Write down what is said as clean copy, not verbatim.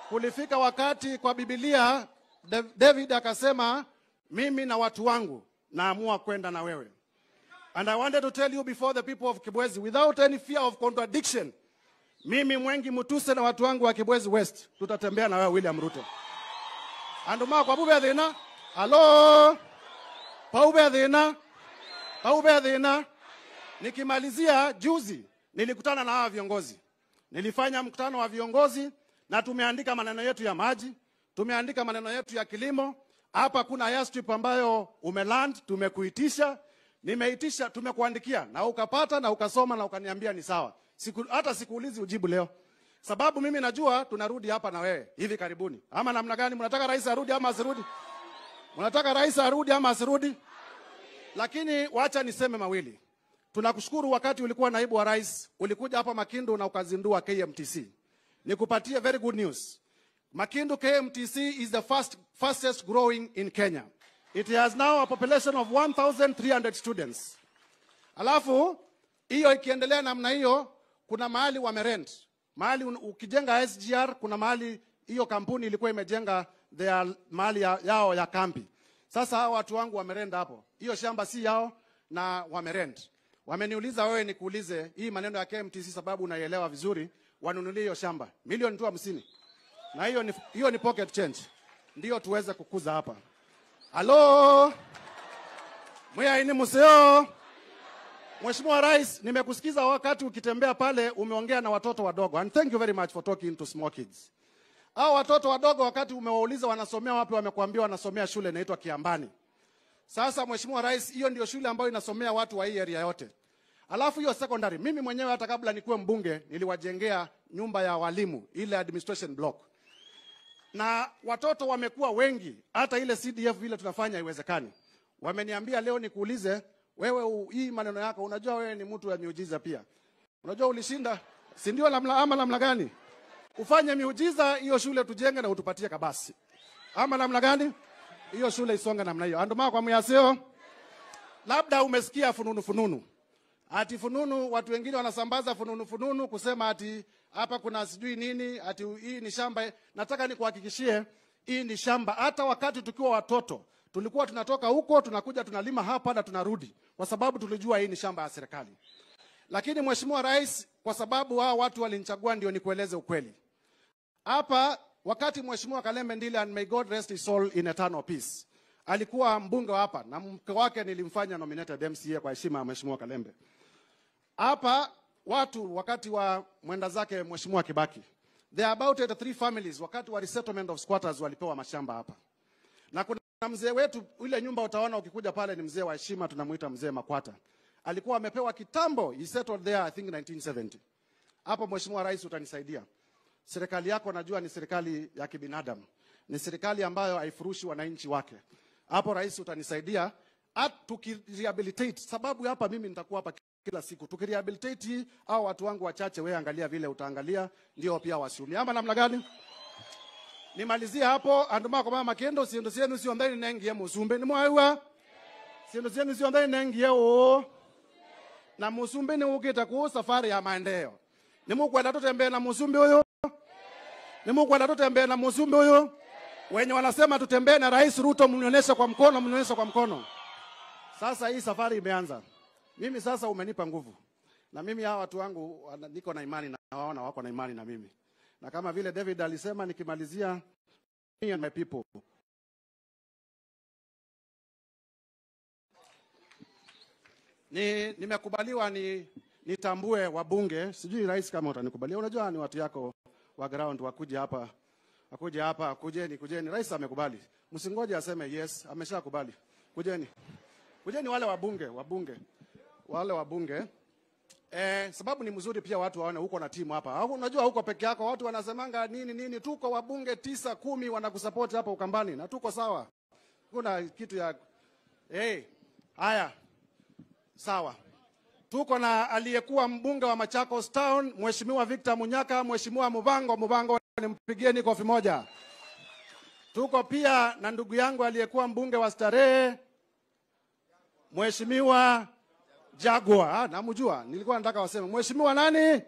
Kulifika wakati kwa Biblia David akasema, mimi na watu wangu naamua kwenda na wewe. And I wanted to tell you before the people of Kibwezi, without any fear of contradiction, mimi Mwengi Mutuse na watu wangu wa Kibwezi West tutatembea na wewe William Ruto. Anduma kwa bube thina? Halo? Paube thina? Paube thina? Nikimalizia, juzi nilikutana na hawa viongozi. Nilifanya mkutano wa viongozi na tumeandika maneno yetu ya maji, tumeandika maneno yetu ya kilimo. Hapa kuna airstrip ambayo umeland, tumekuitisha, nimeitisha, tumekuandikia na ukapata na ukasoma na ukaniambia ni sawa. Hata sikuulizi ujibu leo. Sababu mimi najua tunarudi hapa na wewe hivi karibuni. Ama namna gani? Mnataka rais arudi ama asirudi? Mnataka rais arudi ama asirudi? Lakini wacha niseme mawili. Tunakushukuru wakati ulikuwa naibu wa rais, ulikuja hapa Makindu na ukazindua KMTC. Nikupatie very good news. Makindu KMTC is the fastest growing in Kenya. It has now a population of 1,300 students. Alafu, hiyo ikiendelea namna hiyo, kuna mahali wamerent. Mahali ukijenga SGR, kuna mahali hiyo kampuni ilikuwa imejenga their mahali yao ya kambi. Sasa hawa watu wangu wamerent hapo. Hiyo shamba si yao na wamerent. Wameniuliza wewe nikuulize hii maneno ya KMTC sababu unaielewa vizuri, wanunulie hiyo shamba milioni 50. Na hiyo ni pocket change. Ndio tuweze kukuza hapa. Halo? Mwiya ini museo? Mheshimiwa Rais, nimekusikiza wakati ukitembea pale umeongea na watoto wadogo. And thank you very much for talking to small kids. Hao watoto wadogo wakati umewauliza wanasomea wapi, wamekuambia wanasomea shule inaitwa Kiambani. Sasa Mheshimiwa Rais, hiyo ndio shule ambayo inasomea watu wa hii area yote. Alafu hiyo secondary, mimi mwenyewe hata kabla nikuwe mbunge niliwajengea nyumba ya walimu, ile administration block. Na watoto wamekuwa wengi, hata ile CDF vile tunafanya haiwezekani. Wameniambia leo nikuulize wewe, hii maneno yako, unajua wewe ni mtu wa miujiza pia. Unajua ulishinda, si ndio ama namna gani? Ufanye miujiza hiyo shule tujenge na utupatie kabasi. Ama namna gani? Hiyo shule isonge namna hiyo. Andoma kwa muyaseo. Labda umesikia fununu fununu. Ati fununu, watu wengine wanasambaza fununu fununu kusema ati hapa kuna sijui nini, ati hii ni shamba. Nataka nikuhakikishie hii ni shamba. Hata wakati tukiwa watoto tulikuwa tunatoka huko tunakuja tunalima hapa na tunarudi, kwa sababu tulijua hii ni shamba ya serikali. Lakini Mheshimiwa Rais, kwa sababu hao watu walinichagua ndio nikueleze ukweli. Hapa wakati Mheshimiwa Kalembe Ndile, and may God rest his soul in eternal peace, alikuwa mbunge hapa na mke wake nilimfanya nominated MCA kwa heshima ya Mheshimiwa Kalembe. Hapa watu wakati wa mwenda zake Mheshimiwa Kibaki, there are about 83 families wakati wa resettlement of squatters walipewa mashamba hapa. Na kuna mzee wetu, ile nyumba utaona ukikuja pale ni mzee wa heshima, tunamuita mzee Makwata. Alikuwa amepewa kitambo, he settled there I think 1970. Hapo Mheshimiwa Rais utanisaidia. Serikali yako najua ni serikali ya kibinadamu. Ni serikali ambayo haifurushi wananchi wake. Hapo Rais utanisaidia tukirehabilitate, sababu hapa mimi nitakuwa hapa kila siku. Tukirehabilitate au watu wangu wachache, wewe angalia vile utaangalia ndio pia wasiumie. Ama namna gani? Nimalizie hapo. Anduma kwa mama Kendo, siendo sienu sio ndani nengie musumbe ni mwaiwa. Siendo sienu sio ndani nengie o. Na musumbe ni ukita ku safari ya maendeleo. Ni mukwenda tutembee na musumbe huyo. Ni mukwenda tutembee na musumbe huyo. Wenye wanasema tutembee na Rais Ruto, mnionyeshe kwa mkono, mnionyeshe kwa mkono. Sasa hii safari imeanza. Mimi sasa umenipa nguvu. Na mimi hawa watu wangu niko na imani na waona wako na imani na mimi. Na kama vile David alisema, nikimalizia, me and my people. Nimekubaliwa nitambue wabunge, sijui rais kama utanikubalia. Unajua ni watu yako wa ground wakuja hapa. Akuja hapa, kujeni, kujeni. Rais amekubali. Msingoje aseme yes, ameshakubali. Kujeni. Kujeni wale wabunge, wabunge. Wale wabunge. Sababu ni mzuri pia watu waone huko na timu hapa. Unajua huko peke yako watu wanasemanga nini nini, tuko wabunge 9, 10 wanakusupport hapa Ukambani na tuko sawa. Kuna kitu ya haya. Sawa. Tuko na aliyekuwa mbunge wa Machakos Town, Mheshimiwa Victor Munyaka, Mheshimiwa Mubango, Mubango nimpigieni kofi moja. Tuko pia na ndugu yangu aliyekuwa mbunge wa Starehe, Mheshimiwa Jaguar. Namjua, nilikuwa nataka waseme Mheshimiwa nani?